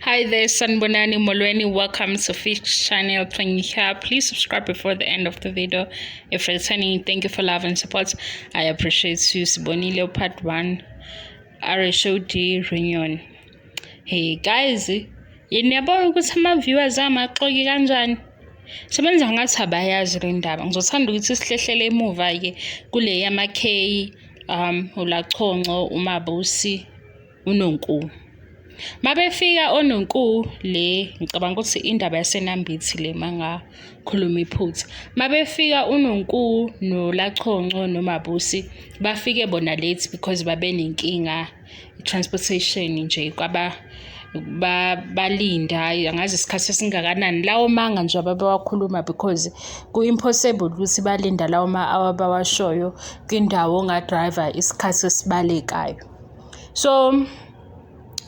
Hi there, Sanbonani Molweni. Welcome to Fish Channel 20 here. Please subscribe before the end of the video. If returning, thank you for love and support. I appreciate you. Sibonile part 1 RHOD reunion. Hey guys, niyabona ukuthi ama-viewers amaxoki kanjani? Sebenza ngathi abayazi le ndaba. Ngizothanda ukuthi sihlehlele emuva-ke kule yama-K, uLachonco, uMabusi, uNonku. Mabefika oNonku le, ngicabanga ukuthi indaba yaseNambithi le mangakhuluma iphutha. Mabefika uNonku noLachonco noMabusi bafike bona late because babenenkinga i-transportation nje kwaba balinda angazi isikhathi esingakanani. Lawo manga nje ababewakhuluma because ku-impossible ukuthi balinda lawo ma-hour abawashoyo kwindawo onga-drive-a isikhathi esibalekayo. So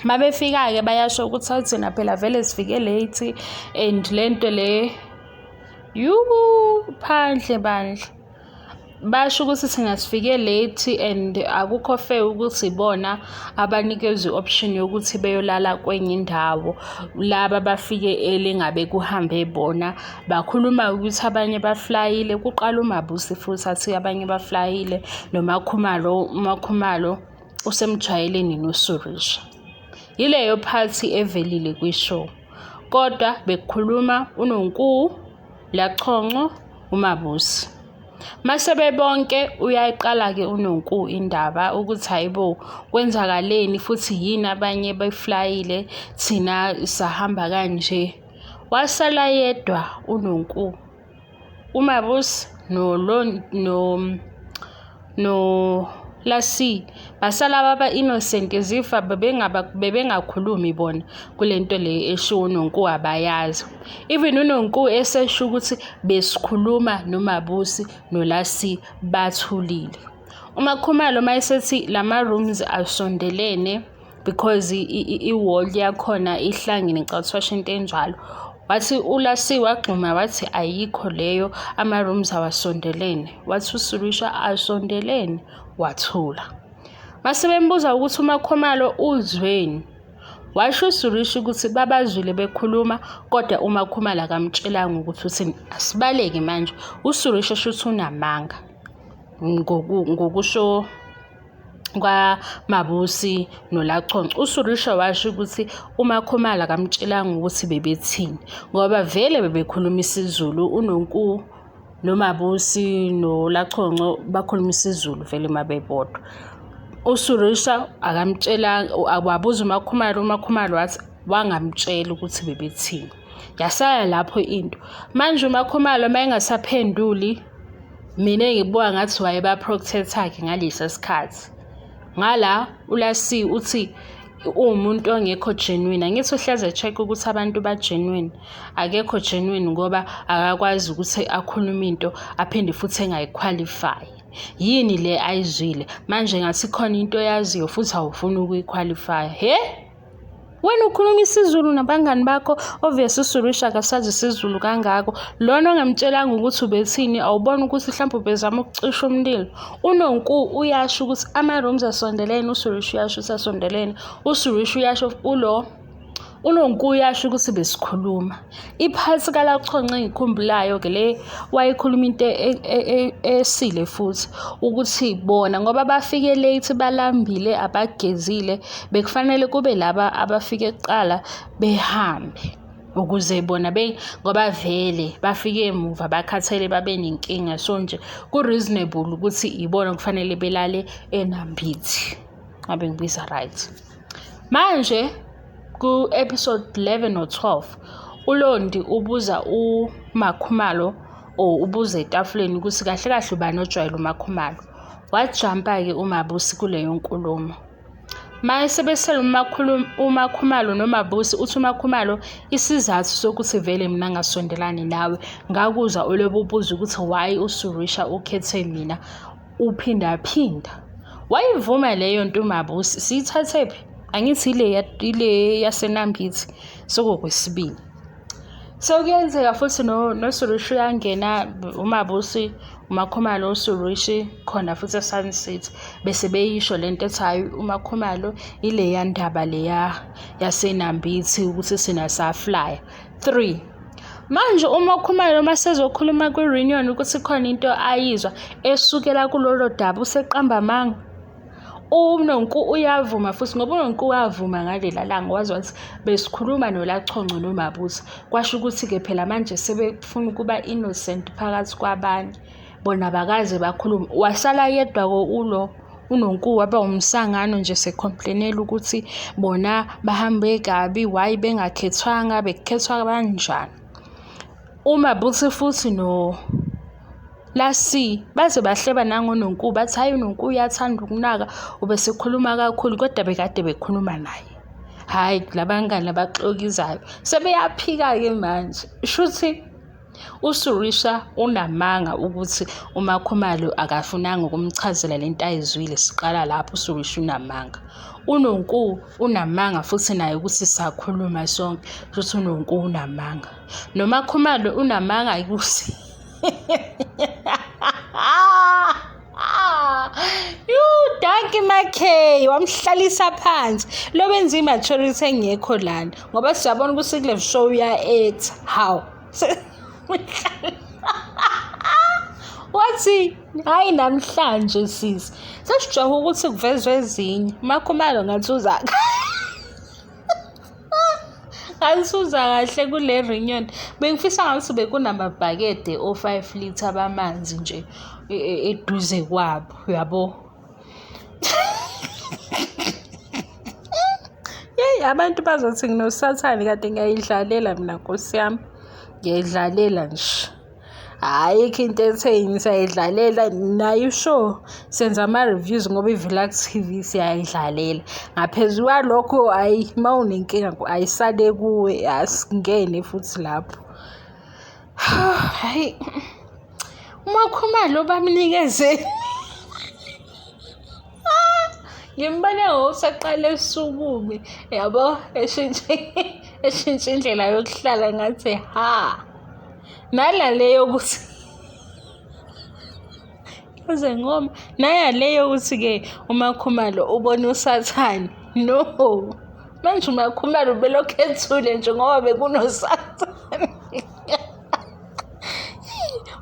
mabefika-ke bayasho ukuthi hawu, thina phela vele sifike late and le nto le phandle bandla. Basho ukuthi thina sifike late and akukho fair ukuthi ibona abanikezwa i-option yokuthi beyolala kwenye indawo, laba abafike early ngabe kuhambe bona. Bakhuluma ukuthi abanye baflayile, kuqala uMabusi futhi athi abanye baflayile noMakhumalo, uMakhumalo usemjwayele nini uSurisha. Yileyo phathi evelile kwi-show. Kodwa bekukhuluma uNonku, Lachonco, uMabusi. Mase bebonke uyayiqala-ke uNonku indaba ukuthi hayibo, kwenzakaleni futhi yini abanye beflayile thina sahamba kanje. Wasala yedwa uNonku, uMabusi no no Lasi basala baba innocent zifa bebengakhulumi bona kule nto le eshiwo uNonku, abayazi. Even uNonku esesho ukuthi besikhuluma noMabusi noLasi bathulile. UMakhumalo mayesethi lama-rooms asondelene because i-wall yakhona ihlangene, ngicabanga ukuthi washo into enjalo. Wathi uLasi wagxuma wathi ayikho leyo, ama-rooms awasondelene. Wathi uSurisha asondelene, wathula. Mase bembuza ukuthi uMakhumalo uzweni, washo uSurisha ukuthi babazwile bekhuluma kodwa uMakhumalo akamtshelanga ukuthi uthini. Asibaleke manje, uSurisha shuthi unamanga ngokusho kwaMabusi noLachonco. USurisha washo ukuthi uMakhumalo akamtshelanga ukuthi bebethini ngoba vele bebekhuluma isiZulu. UNonku noMabusi noLachonco bakhuluma isiZulu vele uma bebodwa. USurisha akamtshelanga, wabuza uMakhumalo, uMakhumalo wathi wangamtshela ukuthi bebethini. Yasala lapho into. Manje uMakhumalo uma engasaphenduli, mina ngibuka ngathi wayeba-protect-a-ke ngalesa sikhathi. Ngala uLasi uthi uwumuntu ongekho genuine. Angithi uhleze e-check ukuthi abantu ba-genuine. Akekho genuine ngoba akakwazi ukuthi akhulume into aphinde futhi engayi-qualify. Yini le ayizwile? Manje ngathi khona into oyaziyo futhi awufuni ukuyi-qualify. He? Wena ukhuluma isiZulu nabangani bakho, obvious uSurisha akasazi isiZulu kangako. Lona ongamtshelanga ukuthi ubethini, awuboni ukuthi mhlawumbe ubezama ukucisha umlilo. UNonku uyasho ukuthi ama-rooms asondelene, uSurisha uyasho ukuthi asondelene. USurisha uyasho ulo uNonku uyasho ukuthi besikhuluma. Iphathi kaLachonco engikhumbulayo-ke le wayekhuluma into esile futhi ukuthi bona ngoba bafike late balambile abagezile bekufanele kube laba abafike kuqala behambe ukuze bona ngoba vele bafike emuva bakhathele babe nenkinga, so nje ku-reasonable ukuthi ibona kufanele belale eNambithi. Ngabe ngibiza right. Manje ku-episode 11 or 12 uLondi ubuza uMakhumalo or ubuza etafuleni ukuthi kahle kahle ubani ojwayele uMakhumalo. Wajampa-ke uMabusi kuleyo nkulumo. Mase besele uMakhumalo noMabusi, uthi uMakhumalo isizathu sokuthi vele mina ngasondelani nawe ngakuzwa ulobe ubuza ukuthi why uSurisha ukhethe mina uphindaphinda. Wayivuma leyo nto uMabusi, siyithathephi? Angithi ile yaseNambithi sekukwesibili. Sekuyenzeka futhi noSurisha uyangena, uMabusi uMakhumalo uSurishi khona futhi eSun City bese beyisho lento ethi hhayi uMakhumalo ileya ndaba leya yaseNambithi ukuthi sina saflya. 3. Manje uMakhumalo uma sezokhuluma kwi-reunion ukuthi khona into ayizwa esukela kulolo daba useqamba amanga. UNonku uyavuma futhi ngoba uNonku wavuma ngalela langa waze wathi besikhuluma noLaChonco noMabuza. Kwasho ukuthi-ke phela manje sebefuna ukuba innocent phakathi kwabanye. Bona abakaze bakhulume. Wasala yedwa-ke ulo uNonku waba umsangano nje sekhompleyinela ukuthi bona bahambe kabi, why bengakhethwanga, bekukhethwa kanjani. UMabuthi futhi no Lasi baze bahleba nangoNonku bathi hhayi uNonku uyathanda ukunaka ubesekhuluma kakhulu kodwa bekade bekhuluma naye. Hhayi labangani abaxokizayo sebeyaphika-ke manje shuthi uSurisha unamanga ukuthi uMakhumalo akafunanga ukumchazela lento ayizwile siqala lapho uSurisha unamanga. UNonku unamanga futhi naye ukuthi sakhuluma sonke futhi uNonku unamanga. NoMakhumalo unamanga ukuthi Yuu, danki Makay wamhlalisa phansi. Lo benza i-maturity engekho lana ngoba siyabona ukuthi kule show uya-act. Hawu. Wathi hayi namhlanje sisi. Sesijahe ukuthi kuvezwe ezinye. Makhumalo ngathi uza Alisuza kahle kule reunion. Bengifisa ngathi bekunamabhakede o-five litre bamanzi nje eduze kwabo, uyabo? Yeyi abantu bazothi nginosathane kade ngiyayidlalela mina nkosi yami. Ngiyayidlalela nje. Ayikho into etheni siyayidlalela nayo ishow senza ama-reviews ngoba iVilak T_V siyayidlalela. Ngaphezu kwalokho hhayi uma unenkinga ayisale kuwe asingene futhi lapho. Hhayi uMakhumalo bamnikeze Ngimbone ngokuthi aqale esukume yabo eshintshe eshintshe indlela yokuhlala ngathi ha. Nala le yokuthi uze ngoma naya le yokuthi-ke uMakhumalo ubona uSathane no. Manje uMakhumalo ubelokhu ethule nje ngoba bekunoSathane.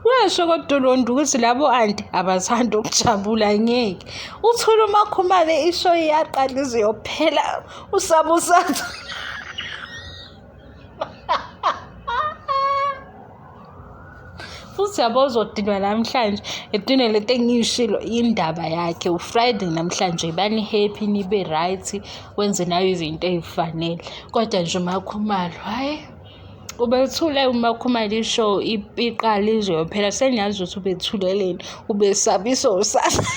Washo kodwa uLondi ukuthi labo anti abathandi ukujabula ngeke. Uthule uMakhumalo isho iyaqala ize iyophela usaba usathane. Futhi yabo uzodinwa namhlanje edinwe lento engiyishilo indaba yakhe uFriday namhlanje bani happy nibe right wenze nayo izinto ey'fanele kodwa nje uMakhumalo hhayi. Ubethule uMakhumalo ishow iqala izoyophela sengiyazi ukuthi ubethuleleni ubesabisa uSathane.